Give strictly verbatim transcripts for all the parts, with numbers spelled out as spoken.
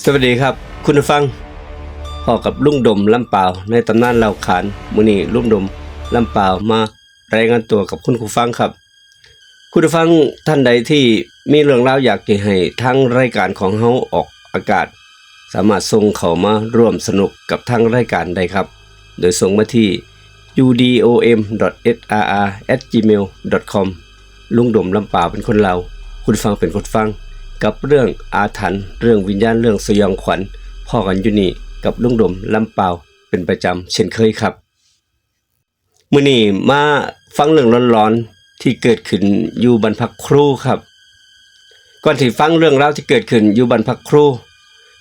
สวัสดีครับ คุณผู้ฟัง พ้อกับลุงดมลำปาวในตำนานเล่าขาน มื้อนี้ลุงดมลำปาวมารายงานตัวกับคุณผู้ฟังครับ คุณผู้ฟังท่านใดที่มีเรื่องราวอยากจะให้ทางรายการของเฮาออกอากาศ สามารถส่งเข้ามาร่วมสนุกกับทางรายการได้ครับ โดยส่งมาที่ ยูดีโอเอ็ม ดอท เอสอาร์อาร์ แอท จีเมล ดอท คอม ลุงดมลำปาวเป็นคนเล่า คุณฟังเป็นคนฟัง กับเรื่องอาถรรพ์ เรื่องวิญญาณ เรื่องสยองขวัญ พ้อกันอยู่นี่กับลุงดมลำปาวเป็นประจำเช่นเคยครับ มื้อนี้มาฟังเรื่องหลอนๆที่เกิดขึ้นอยู่บ้านพักครูครับ ก่อนที่ฟังเรื่องราวที่เกิดขึ้นอยู่บ้านพักครู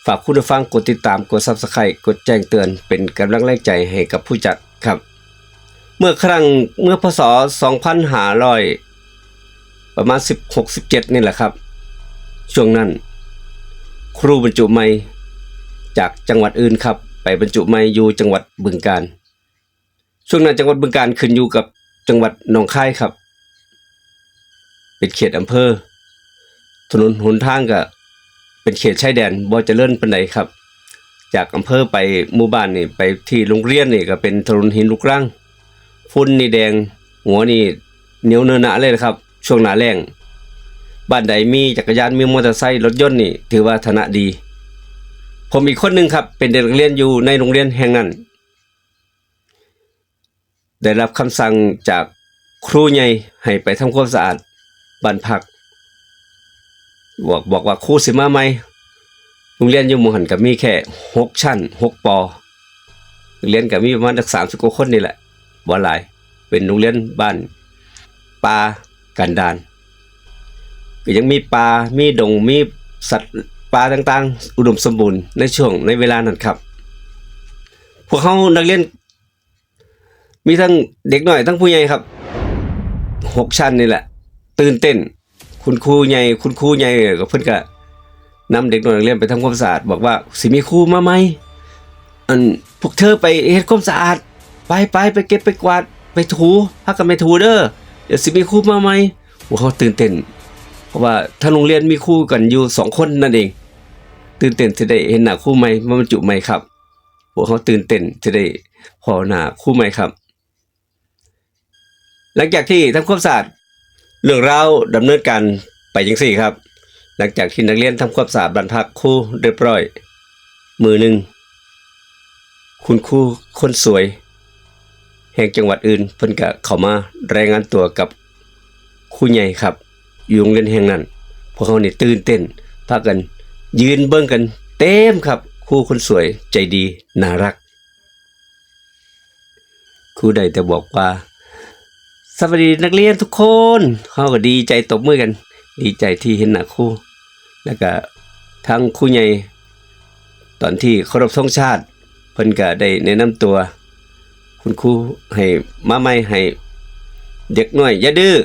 ฝากคุณผู้ฟังกดติดตาม กด Subscribe กดแจ้งเตือนเป็นกำลังแรงใจให้กับผู้จัดครับ เมื่อครั้ง เมื่อ พ.ศ. สองพันห้าร้อย ประมาณ สิบหก สิบเจ็ด นี่แหละครับ ช่วงนั้น ครูบรรจุใหม่จากจังหวัดอื่นครับ ไปบรรจุใหม่อยู่จังหวัดบึงกาฬ ช่วงนั้นจังหวัดบึงกาฬขึ้นอยู่กับจังหวัดหนองคายครับ เป็นเขตอำเภอ ถนนหนทางก็เป็นเขตชายแดน บ่เจริญปานใดครับ จากอำเภอไปหมู่บ้านนี่ ไปที่โรงเรียนนี่ก็เป็นถนนหินลูกรัง ฝุ่นนี่แดง หัวนี่เหนียวเนอะหนะเลยนะครับ ช่วงหน้าแล้ง บ้านใดมีจักรยาน มีมอเตอร์ไซค์ รถยนต์นี่ ถือว่าฐานะดี ผมอีกคนหนึ่งครับ เป็นเด็กนักเรียนอยู่ในโรงเรียนแห่งนั้น ได้รับคำสั่งจากครูใหญ่ให้ไปทำความสะอาดบ้านพัก บอก บอกว่าครูสิมาใหม่ โรงเรียนอยู่หมู่หั่นก็มีแค่หกชั้น หก ป. นักเรียนก็มีประมาณสัก สามสิบ กว่าคนนี่แหละ บ่หลาย เป็นโรงเรียนบ้านป่ากันดาร ก็ยังมีป่า มีดง มีสัตว์ป่าต่างๆ อุดมสมบูรณ์ในช่วง ในเวลานั้นครับ พวกเฮานักเรียน มีทั้งเด็กน้อยทั้งผู้ใหญ่ครับ หกชั้นนี่แหละ ตื่นเต้น คุณครูใหญ่ คุณครูใหญ่ก็เพิ่นก็นำเด็กน้อยนักเรียนไปทำความสะอาด บอกว่าสิมีครูมาใหม่ อัน พวกเธอไปเฮ็ดความสะอาด ไป ไป ไปเก็บไปกวาด ไปถู พากันไปถูเด้อ เดี๋ยวสิมีครูมาใหม่ พวกเขาตื่นเต้น เพราะว่าทั้งโรงเรียนมีครูกันอยู่สองคนนั่นเอง ตื่นเต้นที่ได้เห็นหน้าครูใหม่มาบรรจุใหม่ครับ พวกเขาตื่นเต้นที่ได้พ้อหน้าครูใหม่ครับ หลังจากที่ทำความสะอาด เรื่องราวดำเนินการไปจังซี่ครับ หลังจากที่นักเรียนทำความสะอาดบ้านพักครูเรียบร้อย มื้อหนึ่ง คุณครูคนสวย แห่งจังหวัดอื่น เพิ่นก็เข้ามารายงานตัวกับครูใหญ่ครับ อยู่โรงเรียนแห่งนั้น พวกเขานี่ตื่นเต้น พากันยืนเบิ่งกันเต็มครับ ครูคนสวยใจดีน่ารัก ครูได้แต่บอกว่า "สวัสดีนักเรียนทุกคน" เขาก็ดีใจตบมือกัน ดีใจที่เห็นหน้าครู แล้วก็ทางครูใหญ่ ตอนที่เคารพธงชาติ เพิ่นก็ได้แนะนำตัว คุณครูให้มาใหม่ ให้เด็กน้อยอย่าดื้อ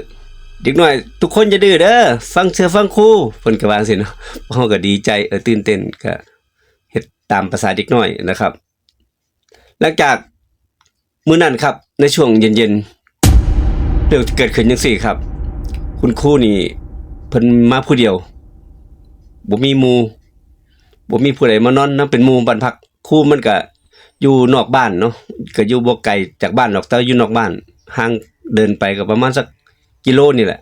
เด็กน้อยทุกคนอย่าดื้อเด้อ ฟังเชื่อฟังครู เพิ่นก็ว่าจั่งซี้เนาะ เฮาก็ดีใจ เออ ตื่นเต้น ก็เฮ็ดตามภาษาเด็กน้อยนะครับ หลังจากมื้อนั้นครับ ในช่วงเย็นๆ เรื่องที่เกิดขึ้นจั่งซี้ครับ คุณครูนี่เพิ่นมาผู้เดียว บ่มีหมู่ บ่มีผู้ใดมานอนนำเป็นหมู่ บ้านพักครูมันก็อยู่นอกบ้านเนาะ ก็อยู่บ่ไกลจากบ้านดอก แต่อยู่นอกบ้าน ห่าง เดินไปก็ประมาณสักกิโลนี่แหละ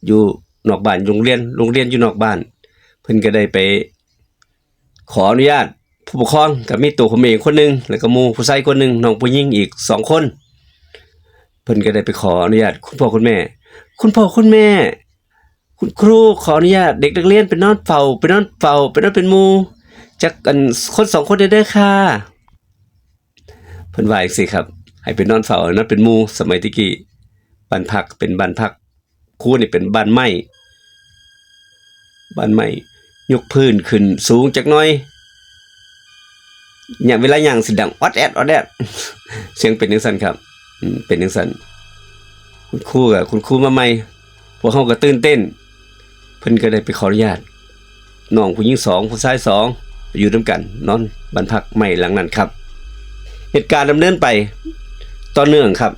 อยู่นอกบ้าน โรงเรียน โรงเรียนอยู่นอกบ้าน เพิ่นก็ได้ไปขออนุญาตผู้ปกครอง ก็มีตัวผมเองคนหนึ่ง แล้วก็หมู่ผู้ชายคนหนึ่ง น้องผู้หญิงอีกสองคน เพิ่นก็ได้ไปขออนุญาตคุณพ่อคุณแม่ "คุณพ่อคุณแม่ คุณครูขออนุญาตเด็กนักเรียนไปนอนเฝ้า ไปนอนเฝ้า ไปนอนเป็นหมู่ จักอัน คนสองคนเด้อค่ะ" เพิ่นว่าจั่งซี้ครับ ให้ไปนอนเฝ้า นอนเป็นหมู่ สมัยตะกี้ บ้านพักเป็นบ้านพัก ครูนี่เป็นบ้านไม้ บ้านไม้ ยกพื้นขึ้นสูงจักหน่อย เนี่ย เวลาย่างสิดังออดแอด ออดแอด เสียงเป็นจั่งซั้นครับ อืม เป็นจั่งซั้น คุณครูก็ คุณครูมาใหม่ พวกเฮาก็ตื่นเต้น เพิ่นก็ได้ไปขออนุญาต น้องผู้หญิงสอง ผู้ชายสอง อยู่นำกัน นอนบ้านพักไม้หลังนั้นครับ เหตุการณ์ดำเนินไปต่อเนื่องครับ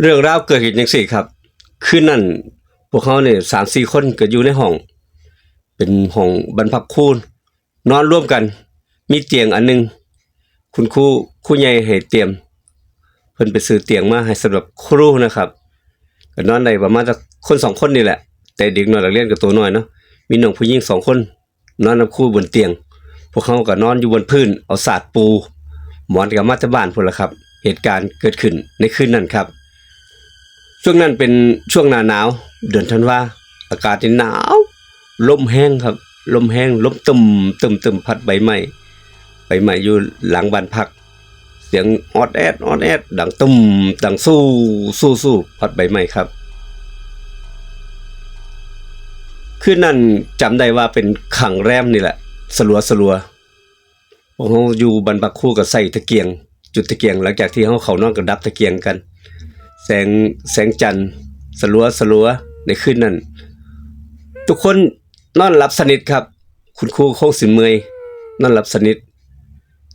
เรื่องราวเกิดขึ้นจั่งซี้ครับ คืนนั้นพวกเฮาเนี่ย สามสี่คนก็อยู่ในห้อง เป็นห้องบ้านพักครู นอนร่วมกัน มีเตียงอันหนึ่ง คุณครู ครูใหญ่ให้เตรียม เพิ่นไปซื้อเตียงมาให้สำหรับครูนะครับ ก็นอนได้ประมาณสักคนสองคนนี่แหละ แต่เด็กน้อยนักเรียนก็ตัวน้อยเนาะ มีน้องผู้หญิงสองคน นอนนำครูบนเตียง พวกเขาก็นอนอยู่บนพื้น เอาสาดปู หมอนก็มาจากบ้านพุ้นล่ะครับ เหตุการณ์เกิดขึ้นในคืนนั้นครับ ช่วงนั้นเป็นช่วงหน้าหนาว เดือนธันวา อากาศนี่หนาว ลมแฮงครับ ลมแฮง ลมตึมตึมตึมพัดใบไม้ ใบไม้อยู่หลังบ้านพัก เสียงออดแอด ออดแอด ดังตึม ดังสู้ สู้ สู้ พัดใบไม้ครับ คืนนั้นจำได้ว่าเป็นครั้งแรมนี่แหละ สลัวสลัว พวกเราอยู่บ้านพักครูก็ใส่ตะเกียง จุดตะเกียง หลังจากที่เราเข้านอนก็ดับตะเกียงกัน แสง แสงจันทร์สลัวสลัวในคืนนั้น ทุกคนนอนหลับสนิทครับ คุณครูคงสิเมื่อย นอนหลับสนิท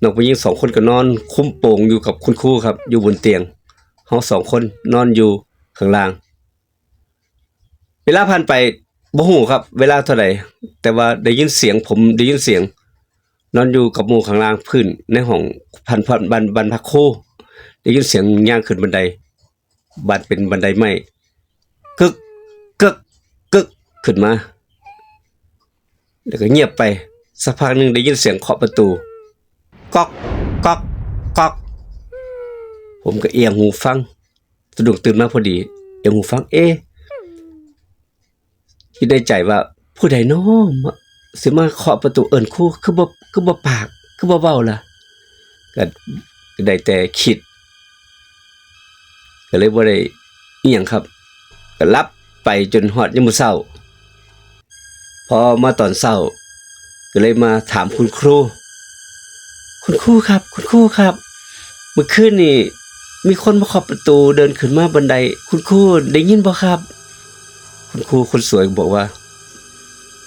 น้องผู้หญิงสองคนก็นอนคุ้มโปงอยู่กับคุณครูครับ อยู่บนเตียง เราสองคนนอนอยู่ข้างล่าง เวลาผ่านไปบ่ฮู้ครับ เวลาเท่าใด แต่ว่าได้ยินเสียง ผมได้ยินเสียง นอนอยู่กับหมู่ข้างล่างพื้น ในห้องพัน พัน บ้าน บ้านพักครู ได้ยินเสียงย่างขึ้นบันได บ้านเป็นบันไดไม้ กึก กึก กึก ขึ้นมา แล้วก็เงียบไป สักพักหนึ่งได้ยินเสียงเคาะประตู ก๊อก ก๊อก ก๊อก ผมก็เอียงหูฟัง สะดุ้งตื่นมาพอดี เอียงหูฟัง เอ๊ะ คิดในใจว่า ผู้ใดน้อมา สิมาเคาะประตูเอิ้นครู คือบ่ คือบ่ปาก คือบ่เว้าล่ะ ก็ ก็ได้แต่คิด ก็เลยบ่ได้อิหยังครับ ก็หลับไปจนฮอดยามมื้อเช้า พอมาตอนเช้า ก็เลยมาถามคุณครู คุณครูครับ คุณครูครับ เมื่อคืนนี่มีคนมาเคาะประตูเดินขึ้นมาบันได คุณครูได้ยินบ่ครับ คุณครูคนสวยบอกว่า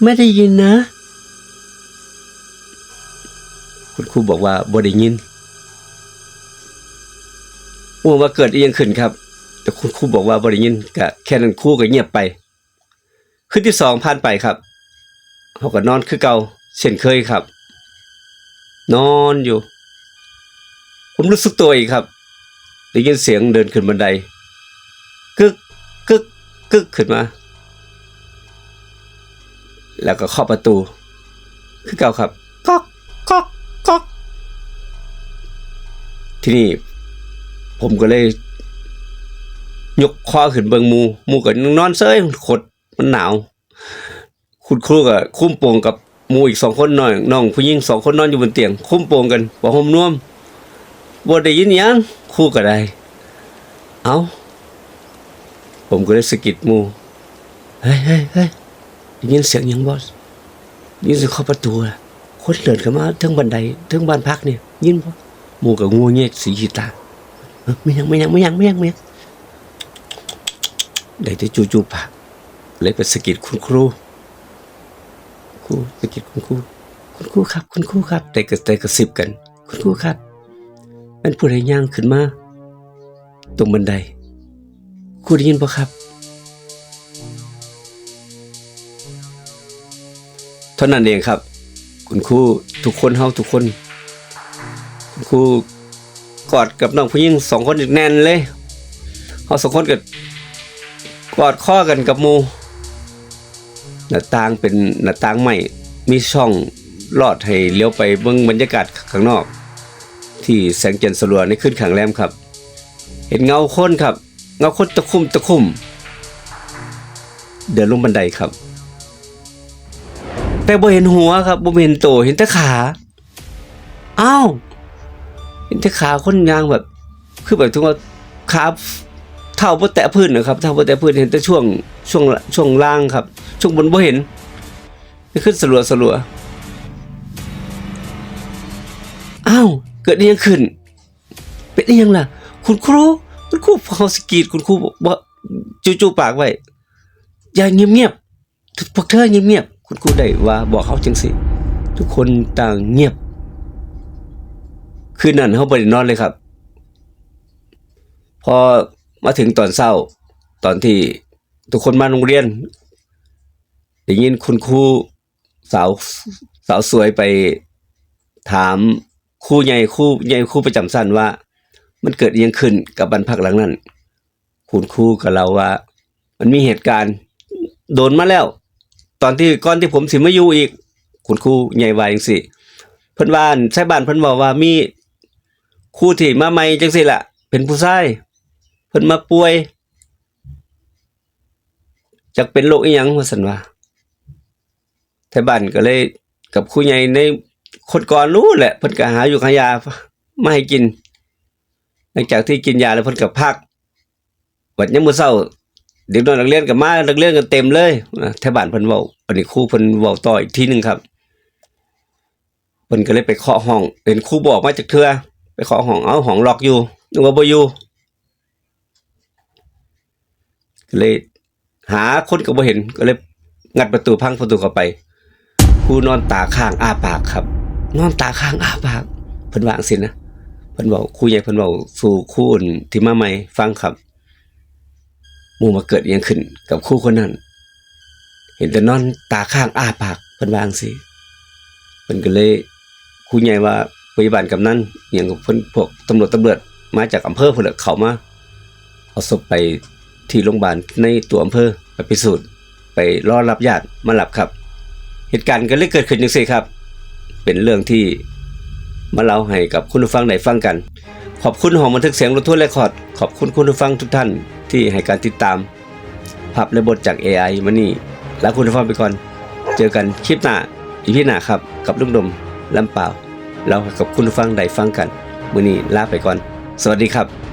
ไม่ได้ยินนะ คุณครูบอกว่าบ่ได้ยิน โอ้ ว่าเกิดอิหยังขึ้นครับ แต่คุณครูบอกว่าบ่ได้ยิน ก็แค่นั้นครูก็เงียบไป คืนที่สองผ่านไปครับ เราก็นอนคือเก่า เช่นเคยครับ นอนอยู่ ผมรู้สึกตัวอีกครับ ได้ยินเสียงเดินขึ้นบันได กึก กึก กึก ขึ้นมา แล้วก็เคาะประตู คือเก่าครับ ก๊อก ก๊อก ก๊อก ทีนี้ผมก็เลยยกคอขึ้นเบิ่งหมู่ หมู่ก็นอนเซย ขด มันหนาว คุณครูก็คุ้มโปงกับหมู่อีกสองคน น้อง น้องผู้หญิงสองคนนอนอยู่บนเตียง คุ้มโปงกัน ผ้าห่มนวม บ่ได้ยินหยัง ครูก็ได้ เอ้า ผมก็เลยสะกิดหมู่ เฮ้ย เฮ้ย เฮ้ย ได้ยินเสียงหยังบ่ ได้ยินเสียงเคาะประตูอะ คนเดินเข้ามาเทิงบันได เทิงบ้านพักเนี่ย ยินบ่ หมู่ก็งัวเงียสีขี้ตา เอ้อ ไม่หยัง ไม่หยัง ไม่หยัง ไม่หยัง ไม่หยัง ได้แต่จู้ๆปาก เลยไปสะกิดคุณครู ครู สะกิดคุณครู คุณครูครับ คุณครูครับ แต่ก็ แต่กระซิบกัน คุณครูครับ มันผู้ใดย่างขึ้นมา ตรงบันได ครูได้ยินบ่ครับ เท่านั้นเองครับ คุณครู ทุกคน เฮาทุกคน คุณครูกอดกับน้องผู้หญิงสองคนอีกแน่นเลย เฮาสองคนก็กอดคอกันกับหมู่ หน้าต่างเป็นหน้าต่างไม้ มีช่องลอดให้เหลียวไปเบิ่งบรรยากาศข้างนอก ที่แสงจันทร์สลัวในคืนข้างแรมครับ เห็นเงาคนครับ เงาคนตะคุ่มตะคุ่ม เดินลงบันไดครับ แต่บ่เห็นหัวครับ บ่เห็นโต เห็นแต่ขา อ้าว เห็นแต่ขาคนย่างแบบ คือแบบถึงว่าขา เท้าบ่แตะพื้นนะครับ เท้าบ่แตะพื้น เห็นแต่ช่วง ช่วง ช่วงล่างครับ ช่วงบนบ่เห็น นี่คือสลัวสลัว อ้าว เกิดอิหยังขึ้น เป็นอิหยังล่ะ คุณครู คุณครู เขาสะกิด คุณครูบอกว่า จู้ๆปากไว้ อย่าเงียบๆ พวกเธอเงียบๆ คุณครูได้ว่าบอกเขาจังสิ ทุกคนต่างเงียบ คืนนั้นเราบ่ได้นอนเลยครับ พอมาถึงตอนเช้า ตอนที่ทุกคนมาโรงเรียน ได้ยินคุณครูสาว สาวสวยไปถามครูใหญ่ ครูใหญ่ ครูประจำชั้นว่า มันเกิดอิหยังขึ้นกับบ้านพักหลังนั้น คุณครูก็เล่าว่า มันมีเหตุการณ์โดนมาแล้ว ตอนที่ก่อนที่ผมสิมาอยู่อีก คุณครูใหญ่ว่าจังซี่ เพิ่นว่าไทบ้านเพิ่นเว้าว่ามีครูที่มาใหม่จังซี่ล่ะ เป็นผู้ชาย เพิ่นมาป่วย จักเป็นโรคอิหยังว่าซั่นว่า ไทบ้านก็เลยกับครูใหญ่ในคนก่อนรู้แหละ เพิ่นก็หาอยู่หายามาให้กิน หลังจากที่กินยาแล้วเพิ่นก็พัก บัดยามมื้อเช้า เด็กน้อยนักเรียนก็มา นักเรียนก็เต็มเลยนะ ไทบ้านเพิ่นเว้า อันนี้ครูเพิ่นเว้าต่ออีกทีหนึ่งครับ เพิ่นก็เลยไปเคาะห้อง เห็นครูบ่ออกมาจักเทื่อ ไปเคาะห้อง เอ้า ห้องล็อกอยู่ นึกว่าบ่อยู่ ก็เลยหาคนก็บ่เห็น ก็เลยงัดประตู พังประตูเข้าไป ครูนอนตาค้างอ้าปากครับ นอนตาค้างอ้าปาก เพิ่นว่าจังซี่นะ เพิ่นเว้า ครูใหญ่เพิ่นเว้าสู่ครูที่มาใหม่ฟังครับ หมู่ว่าเกิดอิหยังขึ้นกับครูคนนั้น เห็นแต่นอนตาค้างอ้าปาก เพิ่นว่าจังซี่ เพิ่นก็เลย ครูใหญ่ว่าพยาบาลกำนันอิหยังกับเพิ่น พวกตำรวจ ตำรวจมาจากอำเภอพุ้นแหละ เข้ามา เอาศพไปที่โรงพยาบาลในตัวอำเภอ ไปพิสูจน์ ไปรอรับญาติมารับครับ เหตุการณ์ก็เลยเกิดขึ้นจังซี่ครับ เป็นเรื่องที่มาเล่าให้กับคุณผู้ฟังได้ฟังกัน ขอบคุณห้องบันทึกเสียงรถทัวร์เรคคอร์ด ขอบคุณคุณผู้ฟังทุกท่านที่ให้การติดตาม ภาพและบทจาก เอไอ มื้อนี้ลาคุณผู้ฟังไปก่อน เจอกันคลิปหน้า อีพี หน้าครับ กับลุงดมลำปาว เล่าให้กับคุณผู้ฟังได้ฟังกัน มื้อนี้ลาไปก่อน สวัสดีครับ